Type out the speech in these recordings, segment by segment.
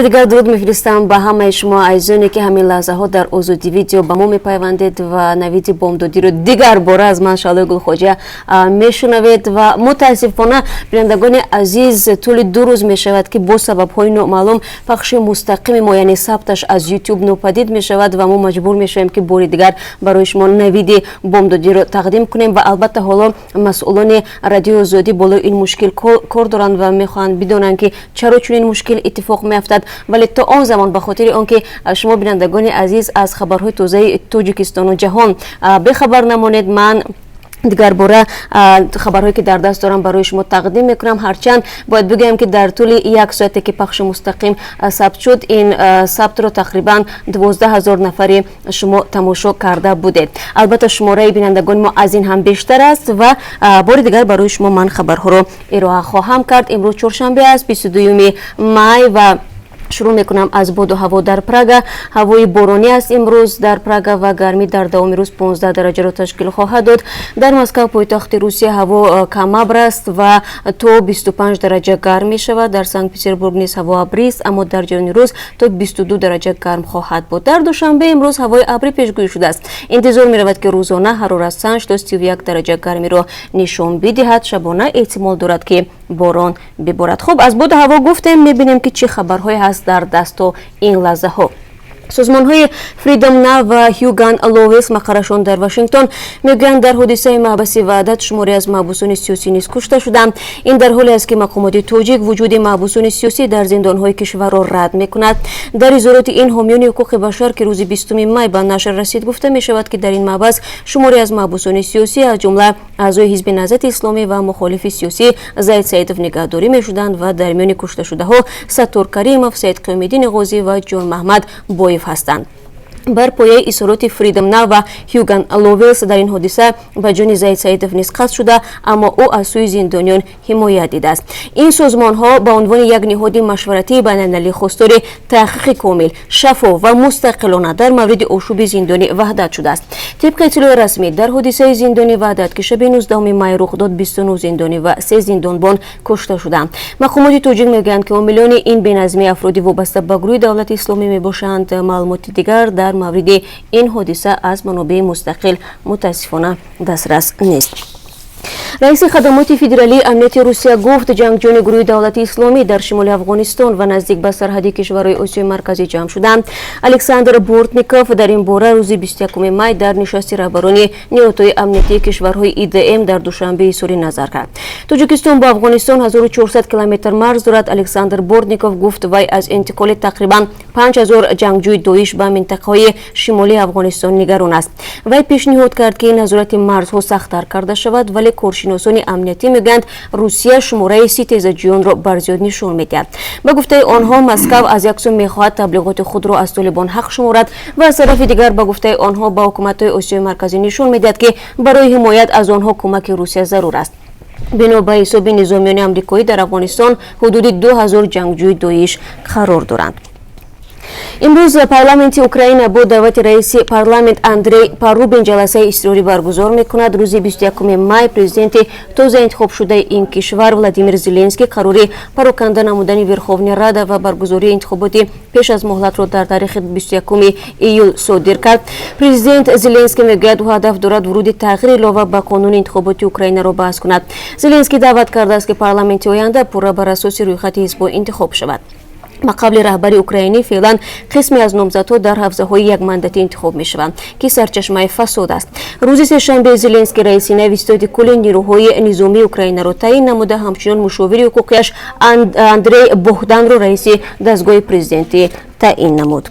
Дигар дуруд мефиристам ба ҳамаи шумо азизоне, ки ҳамин лаҳзаҳо дар Озодӣ Видео ба мо мепайвандед ва навиди бомдодиро дигар бора аз ман, Шаҳлои Гулхоҷа, мешунавед. Ва мутаассифона, бинандагони азиз, тӯли 2 рӯз мешавад, ки бо сабабҳои номаълум пахши мустақими мо, яъне сабташ, аз Ютуб нопадид мешавад ва мо маҷбур мешавем, ки бори дигар барои шумо навиди бомдодиро тақдим кунем. Ва албатта, ҳоло масъулони Радиои Озодӣ болои ин мушкил кор доранд ва мехоҳанд бидонанд, ки чаро чунин мушкил иттифоқ меафтад. Вале то он замон, ба хотири он ки шумо, бинандагони азиз, аз хабарҳои тозаи Тоҷикистону ҷаҳон бехабар намонед, ман дигарбора хабарҳое ки дар даст дорам, барои шумо тақдим мекунам. Ҳарчанд бояд бигӯям, ки дар тӯли як соате ки пахши мустақим сабт шуд, ин сабтро тақрибан 12 000 нафари шумо тамошо карда будед. Албатта, шумораи бинандагони мо аз ин ҳам бештар аст ва бори дигар барои шумо ман хабарҳоро ироа хоҳам кард. Имрӯз чоршанбе аст, 22-юми май, ва шурӯъ мекунам аз боду ҳаво дар Прага. Ҳавои боронӣ аст имрӯз дар Прага ва гармӣ дар давоми рӯз 15 дараҷаро ташкил хоҳад дод. Дар Москав, пойтахти Русия, ҳаво камабр аст ва то 25 дараҷа гарм мешавад. Дар Санкт Петербург низ ҳаво абрист, аммо дар ҷараёни рӯз то 22 дараҷа гарм хоҳад буд. Дар Душанбе имрӯз ҳавои абрӣ пешгӯӣ шудааст. Интизор меравад, ки рӯзона ҳароратсанҷ то 31 дараҷа гармиро нишон бидиҳад. Шабона эҳтимол дорад, ки борон биборад. Хуб, аз боду ҳаво гуфтем, мебинем, ки чӣ хабарҳое ҳаст дар дасту ин лаҳзаҳо. Созмонҳои Freedom Now ва Hogan Lovells, мақаррашон дар Вашингтон, мегӯянд, дар ҳодисаи маҳбаси Ваҳдат шуморе аз маҳбусони сиёсӣ низ кушта шуданд. Ин дар ҳоле аст, ки мақомоти тоҷик вуҷуди маҳбусони сиёсӣ дар зиндонҳои кишварро рад мекунад. Дар изҳороти ин ҳомиёни ҳуқуқи башар, ки рӯзи 20-уми май ба нашр расид, гуфта мешавад, ки дар ин маҳбас шуморе аз маҳбусони сиёсӣ, аз ҷумла аъзои ҳизби Наҳзати Исломӣ ва мухолифи сиёсӣ Зайд Саидов, нигаҳдорӣ мешуданд ва дар миёни кушташудаҳо Саттор Каримов, Саид Қиёмиддини Ғозӣ ва Ҷонмаҳмад Боев ҳастанд. Бар пояи изҳороти Freedom Now ва Hogan Lovells, дар ин ҳодиса ба ҷони Зайд Саидов низ қасд шуда, аммо ӯ аз сӯи зиндониён ҳимоят дидааст. Ин созмонҳо ба унвони як ниҳоди машваратии байналмилалӣ хостори таҳқиқи комил, шаффоф ва мустақилона дар мавриди ошӯби зиндони Ваҳдат шудааст. Тибқи иттилои расмӣ, дар ҳодисаи зиндони Ваҳдат, ки шаби 19 май рух дод, 29 зиндонӣ ва се зиндонбон кушта шуданд. Мақомоти тоҷик мегӯянд, ки омилони ин беназмӣ афроди вобаста ба гурӯҳи Давлати Исломӣ мебошанд. Маълумоти дигар дар мавриди ин ҳодиса аз манобеи мустақил, мутаассифона, дастрас нест. Раиси хадамоти федералии амнияти Русия гуфт, ҷангҷӯёни гурӯҳи Давлати Исломӣ дар шимоли Афғонистон ва наздик ба сарҳади кишварҳои Осиёи Марказӣ ҷамъ шуданд. Александр Бортников дар ин бора рӯзи 21 май дар нишасти раҳбарони ниҳодҳои амниятии кишварҳои ИДМ дар Душанбе изҳори назар кард. Тоҷикистон бо Афғонистон 1400 километр марз дорад. Александр Бортников гуфт, вай аз интиқоли тақрибан 5000 ҷангҷӯи Доиш ба минтақаҳои шимолии Афғонистон нигарон аст. Вай пешниҳод кард, ки назорати марзҳо сахттар карда шавад, вале коршиносони амниятӣ мегӯянд, Русия шумораи ситезаҷӯёнро барзиёд нишон медиҳад. Ба гуфтаи онҳо, Москав аз як сӯ мехоҳад таблиғоти худро аз Толибон ҳақ шуморад ва аз тарафи дигар, ба гуфтаи онҳо, ба ҳукуматҳои Осиёи Марказӣ нишон медиҳад, ки барои ҳимоят аз онҳо кӯмаки Русия зарур аст. Бино ба ҳисоби низомиёни амрикоӣ, дар Афғонистон ҳудуди 2000 ҷангҷӯи Доиш қарор доранд. Имрӯз парламенти Украина бо даъвати раиси парламент Андрей Парубий ҷаласаи изтирорӣ баргузор мекунад. Рӯзи 21 май президенти тоза интихобшудаи ин кишвар Владимир Зеленский қарори пароканда намудани Верховная Рада ва баргузории интихоботи пеш аз муҳлатро дар таърихи 21 июл содир кард. Президент Зеленский мегӯяд, ӯ ҳадаф дорад вуруди тағйири илова ба қонуни интихоботи Украинаро баҳс кунад. Зеленский даъват кардааст, ки парламенти оянда пурра бар асоси рӯйхати ҳизбҳо интихоб шавад. Ба қавли раҳбари украинӣ, феълан қисме аз номзадҳо дар ҳавзаҳои якмандатӣ интихоб мешаванд, ки сарчашмаи фасод аст. Рӯзи сешанбе Зеленский раиси нави Ситоди кулли нирӯҳои низомии Украинаро таъин намуда, ҳамчунин мушовири ҳуқуқияш Андрей Боҳданро раиси дастгоҳи президентӣ таъин намуд.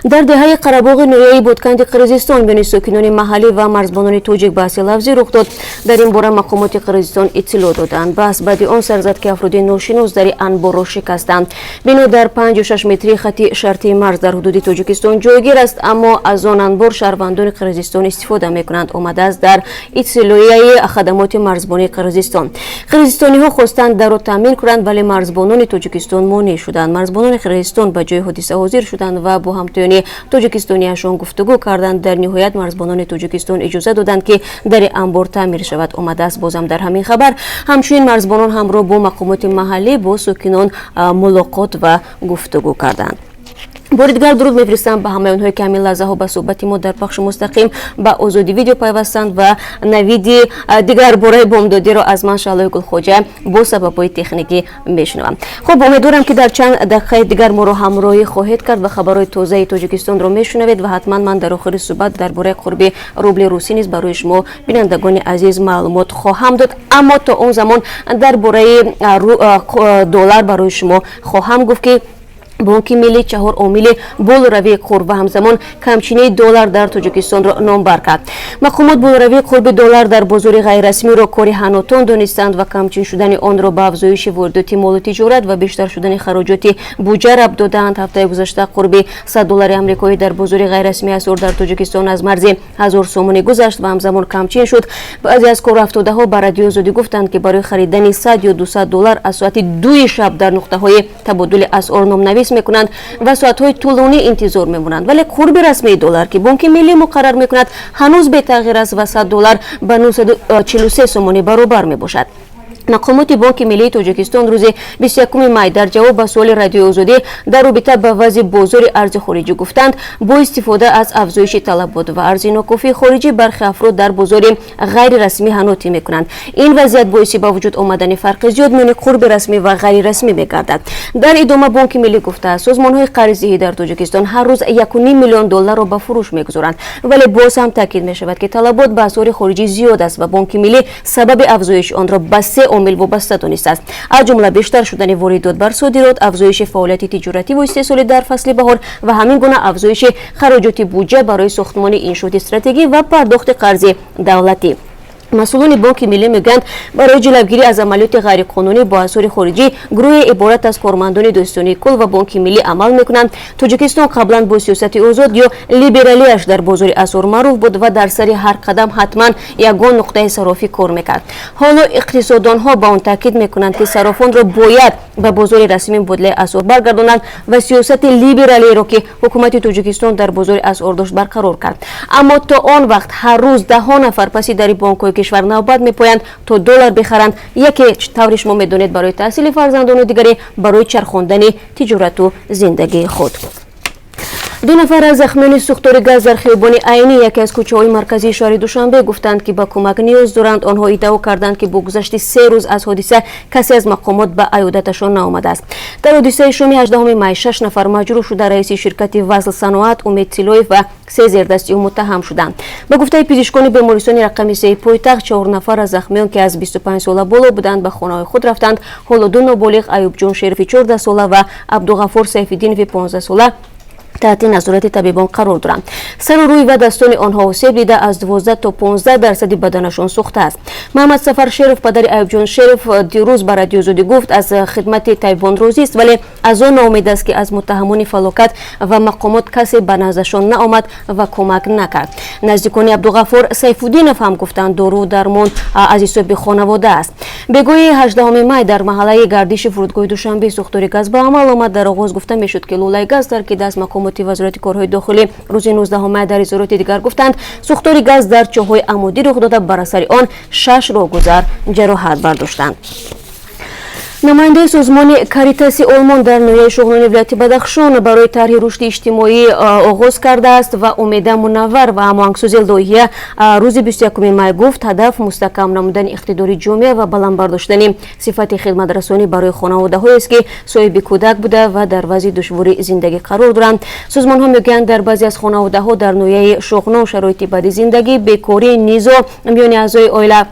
Дар деҳаи Қарабоғи ноҳияи Ботканди Қирғизистон миёни сокинони маҳаллӣ ва марзбонони тоҷик баҳси лафзӣ рух дод. Дар ин бора мақомоти Қирғизистон иттилоъ доданд. Баҳс баъди он сар зад, ки афроди ношинос дари анборро шикастанд. Бино дар 5-6 метрии хати шартии марз дар ҳудуди Тоҷикистон ҷойгир аст, аммо аз он анбор шаҳрвандони Қирғизистон истифода мекунанд, омадааст дар иттилоияи хадамоти марзбонии Қирғизистон. Қирғизистониҳо хостанд дарро таъмин кунанд, вале марзбонони Тоҷикистон монеъ шуданд. Марзбонони Қирғизистон ба ҷои ҳодиса ҳозир шуданд ва бо ҳамтоёни Ҳамкорони тоҷикистониашон гуфтугӯ карданд. Дар ниҳоят марзбонони Тоҷикистон иҷоза доданд, ки дари амбор таъмир шавад, омадааст бозам дар ҳамин хабар. Ҳамчунин марзбонон ҳамроҳ бо мақомоти маҳаллӣ бо сокинон мулоқот ва гуфтугӯ карданд. Бори дигар дуруд мефиристам ба ҳамаи онҳое, ки ҳамин лаҳзаҳо ба суҳбати мо дар пахши мустақим ба Озодӣ Видео пайвастанд ва навиди дигар бораи бомдодиро аз ман, Шаҳлои Гулхоҷа, бо сабабҳои техникӣ мешунавам. Хуб, умедворам, ки дар чанд дақиқаи дигар моро ҳамроҳӣ хоҳед кард ва хабарҳои тозаи Тоҷикистонро мешунавед ва ҳатман ман дар охири суҳбат дар бораи қурби рубли русӣ низ барои шумо, бинандагони азиз, маълумот хоҳам дод. Аммо то он замон дар бораи доллар барои шумо хоҳам гуфт, ки Бонки Миллӣ чаҳор омили болоравии қурб ва ҳамзамон камчинии доллар дар Тоҷикистонро номбар кард. Мақомот болоравии қурби доллар дар бозори ғайрирасмиро кори ҳанотон донистанд ва камчин шудани онро ба афзоиши воридоти молу тиҷорат ва бештар шудани хароҷоти буҷа рабт додаанд. Ҳафтаи гузашта қурби 100 доллари амрикоӣ дар бозори ғайрирасмии асъор дар Тоҷикистон аз марзи 1000 сомонӣ гузашт ва ҳамзамон камчин шуд. Баъзе аз корафтодаҳо ба Радиои Озодӣ гуфтанд, ки барои харидани 100 ё 200 доллар аз соати 2-и шаб дар нуқтаҳои табодули асъор номнавис мекунанд ва соатҳои тӯлонӣ интизор мемонанд. Вале қурби расмии доллар, ки Бонки Миллӣ муқаррар мекунад, ҳанӯз бетағйир аст ва 100 доллар ба 943 сомонӣ баробар мебошад. Мақомоти Бонки Миллии Тоҷикистон рӯзи 21 май дар ҷавоб ба суоли Радиои Озодӣ дар робита ба вазъи бозори арзи хориҷӣ гуфтанд, бо истифода аз афзоиши талабот ва арзи нокофии хориҷӣ бархе афрод дар бозори ғайрирасмӣ ҳанотӣ мекунанд. Ин вазъият боиси ба вуҷуд омадани фарқи зиёд миёни қурби расмӣ ва ғайрирасмӣ мегардад. Дар идома Бонки Миллӣ гуфтааст, созмонҳои қарздиҳӣ дар Тоҷикистон ҳар рӯз 1,5 миллион долларро ба фурӯш мегузоранд. Вале боз ҳам таъкид мешавад, ки талабот ба асъори хориҷӣ зиёд аст ва Бонки Миллӣ сабаби афзоиши онро ба се омил вобаста донистааст, аз ҷумла бештар шудани воридот бар содирот, афзоиши фаъолияти тиҷоративу истеҳсолӣ дар фасли баҳор ва ҳамин гуна афзоиши хароҷоти буҷа барои сохтмони иншооти стратегӣ ва пардохти қарзи давлатӣ. Масъулони Бонки Миллӣ мегӯянд, барои ҷилавгирӣ аз амалиёти ғайриқонунӣ бо асъори хориҷӣ гурӯҳе иборат аз кормандони Додситонии кулл ва Бонки Миллӣ амал мекунанд. Тоҷикистон қаблан бо сиёсати озод ё либералиаш дар бозори асъор маъруф буд ва дар сари ҳар қадам ҳатман ягон нуқтаи сарофӣ кор мекард. Ҳоло иқтисоддонҳо ба он таъкид мекунанд, ки сарофонро бояд ба бозори расмии мубодилаи асъор баргардонанд ва сиёсати либералиеро, ки ҳукумати Тоҷикистон дар бозори асъор дошт, барқарор кард. Аммо то он вақт ҳар рӯз даҳҳо нафар паси дари бонкҳои кишвар навбат мепоянд, то доллар бихаранд. Яке, тавре шумо медонед, барои таҳсили фарзандону дигаре барои чархондани тиҷорату зиндагии худ. Ду нафар аз захмиёни сӯхтори газ дар хиёбони Айнӣ, яке аз кӯчаҳои марказии шаҳри Душанбе, гуфтанд, ки ба кӯмак ниёз доранд. Онҳо иддао карданд, ки бо гузашти 3 рӯз аз ҳодиса касе аз мақомот ба аёдаташон наомадааст. Дар ҳодисаи шоми 18 май шаш нафар маҷрӯҳ шуда, раиси ширкати «Васл Саноат» Умед Тиллоев ва се зердасти ӯ муттаҳам шуданд. Ба гуфтаи пизишкони бемористони рақами сеи пойтахт, чор нафар аз захмиён, ки аз 25 сола боло буданд, ба хонаҳои худ рафтанд. Ҳоло ду ноболиғ, Аюбҷон Шерови 14 сола ва Абдуғафур Сайфиддинови 15 сола, таҳти назорати табибон қарор доранд. Сару рӯй ва дастони онҳо осеб дида, аз 12 то 15 дарсади баданашон сӯхтааст. Маҳаммадсафар Шеров, падари Аюбҷон Шеров, дирӯз ба Радиои Озодӣ гуфт, аз хидмати табибон розист, вале аз он ноумед аст, ки аз муттаҳамони фалокат ва мақомот касе ба наздашон наомад ва кӯмак накард. Наздикони Абдуғафур Сайфуддинов ҳам гуфтанд, дору дармон аз ҳисоби хонавода аст. Бегоҳи 18 май дар маҳаллаи Гардиши фурудгоҳи Душанбе сӯхтори газ ба амал омад. Дар оғоз гуфта мешуд, ки лӯлаи газ таркидааст. Мақомоти Вазорати корҳои дохилӣ рӯзи 19 май дар изҳороти дигар гуфтанд, сӯхтори газ дар чоҳҳои амудӣ рух дода, бар асари он шаш роҳгузар ҷароҳат бардоштанд. Намояндаи созмони Каритаси Олмон дар ноҳияи Шуғнони вилояти Бадахшон барои тарҳи рушди иҷтимоӣ оғоз кардааст ва Умеда Мунаввар ва ҳамоҳангсози лоиҳа рӯзи 21 май гуфт, ҳадаф мустаҳкам намудани иқтидори ҷомеа ва баланд бардоштани сифати хидматрасонӣ барои хонаводаҳоест, ки соҳиби кӯдак буда ва дар вазъи душвори зиндагӣ қарор доранд. Созмонҳо мегӯянд, дар баъзе аз хонаводаҳо дар ноҳияи Шуғнон шароити бади зиндагӣ, бекорӣ, низоъ миёни аъзои оила,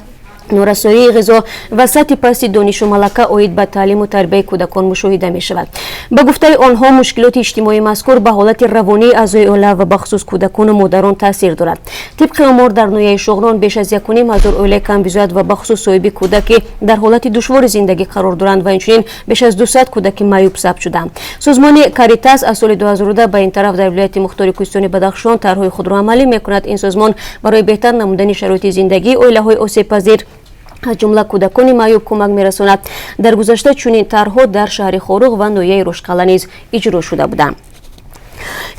норасоии ғизо ва сатҳи пасти донишу малака оид ба таълиму тарбияи кӯдакон мушоҳида мешавад. Ба гуфтаи онҳо, мушкилоти иҷтимоии мазкур ба ҳолати равонии аъзои оила ва бахусус кӯдакону модарон таъсир дорад. Тибқи омор, дар ноҳияи Шуғнон беш аз 1500 оилаи камбизоат ва бахусус соҳиби кӯдаке дар ҳолати душвори зиндагӣ қарор доранд ва инчунин беш аз 200 кӯдаки маъюб сабт шуданд. Созмони Каритас аз соли 2010 ба ин тараф дар вилояти мухтори кӯҳистони Бадахшон тарҳҳои худро амалӣ мекунад. Ин созмон барои беҳтар намудани шароити зиндагии оилаҳои осебпазир, аз ҷумла кӯдакони маъюб, кӯмак мерасонад. Дар гузашта чунин тарҳҳо дар шаҳри Хоруғ ва ноҳияи Рошқалъа низ иҷро шуда буданд.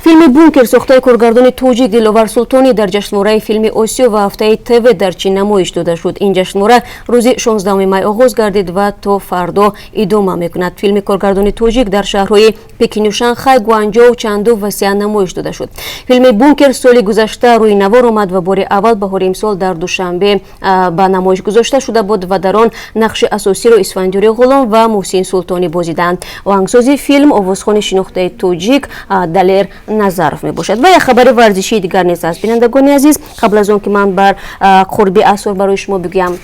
Филми «Бункер» сохтаи коргардони тоҷик Диловар Султонӣ дар ҷашнвораи филми Осиё ва ҳафтаи ТВ дар Чин намоиш дода шуд. Ин ҷашнвора рӯзи 16 май оғоз гардид ва то фардо идома мекунад. Филми коргардони тоҷик дар шаҳрҳои Пекину Шанхай, Гуанҷоу, Чанду ва Сиан намоиш дода шуд. Филми «Бункер» соли гузашта рӯи навор омад ва бори аввал баҳори имсол дар Душанбе ба намоиш гузошта шуда буд ва дар он нақши асосиро Исфандиёри Ғулом ва Муҳсин Султонӣ бозиданд. Оҳангсози филм овозхони шинохтаи тоҷик Далер Назаров мебошад. Ва як хабари варзишии дигар низ аст, бинандагони азиз, қабл аз он ки ман бар қурби аср барои шумо бигӯям.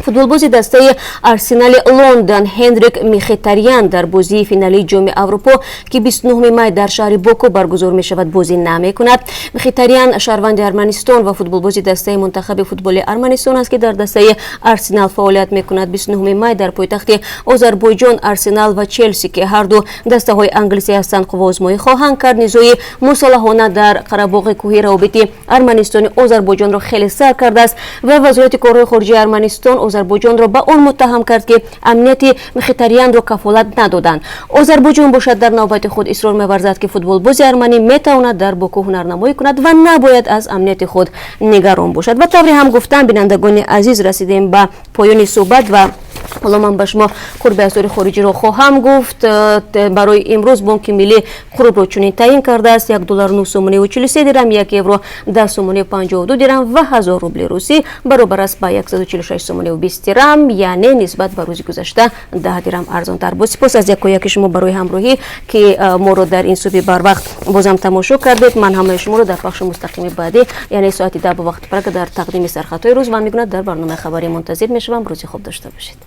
Футболбози дастаи Арсенали Лондон Ҳенрик Михитарян дар бозии финалии Ҷоми Аврупо, ки 29 май дар шаҳри Боку баргузор мешавад, бозӣ намекунад. Михитарян шаҳрванди Арманистон ва футболбози дастаи мунтахаби футболи Арманистон аст, ки дар дастаи Арсенал фаъолият мекунад. 29 май дар пойтахти Озарбойҷон Арсенал ва Челси, ки ҳарду дастаҳои англисӣ ҳастанд, қувваозмоӣ хоҳанд кард. Низои мусаллаҳона дар Қарабоғи кӯҳӣ равобити Арманистони Озарбойҷонро хеле сар кардааст ва Вазорати корҳои хориҷии Арманистон Озарбойҷонро ба он муттаҳам кард, ки амнияти Михитарянро кафолат надоданд. Озарбойҷон бошад, дар навбати худ исрор меварзад, ки футболбози арманӣ метавонад дар Боку ҳунарнамоӣ кунад ва набояд аз амнияти худ нигарон бошад. Ва тавре ҳам гуфтам, бинандагони азиз, расидем ба поёни суҳбат ва ҳоло ман ба шумо қурби асъори хориҷиро хоҳам гуфт. Барои имрӯз Бонки Миллӣ қурбро чунин таъин кардааст: 1 доллар 9 сомониву 43 дирам, 1 евро 10 сомониву 52 дирам ва 1000 рубли русӣ баробар аст ба 146 сомониву 20 дирам, яъне нисбат ба рӯзи гузашта 10 дирам арзонтар буд. Сипос аз яку яки шумо барои ҳамроҳӣ, ки моро дар ин субҳи барвақт бозам тамошо кардед. Ман ҳамаи шуморо дар пахши мустақими баъдӣ, яъне соати 10 ба вақти Прага, дар тақдими сархатҳои рӯз ва мегӯнад дар барномаи хабарӣ мунтазир мешавам. Рӯзи хуб дошта бошед.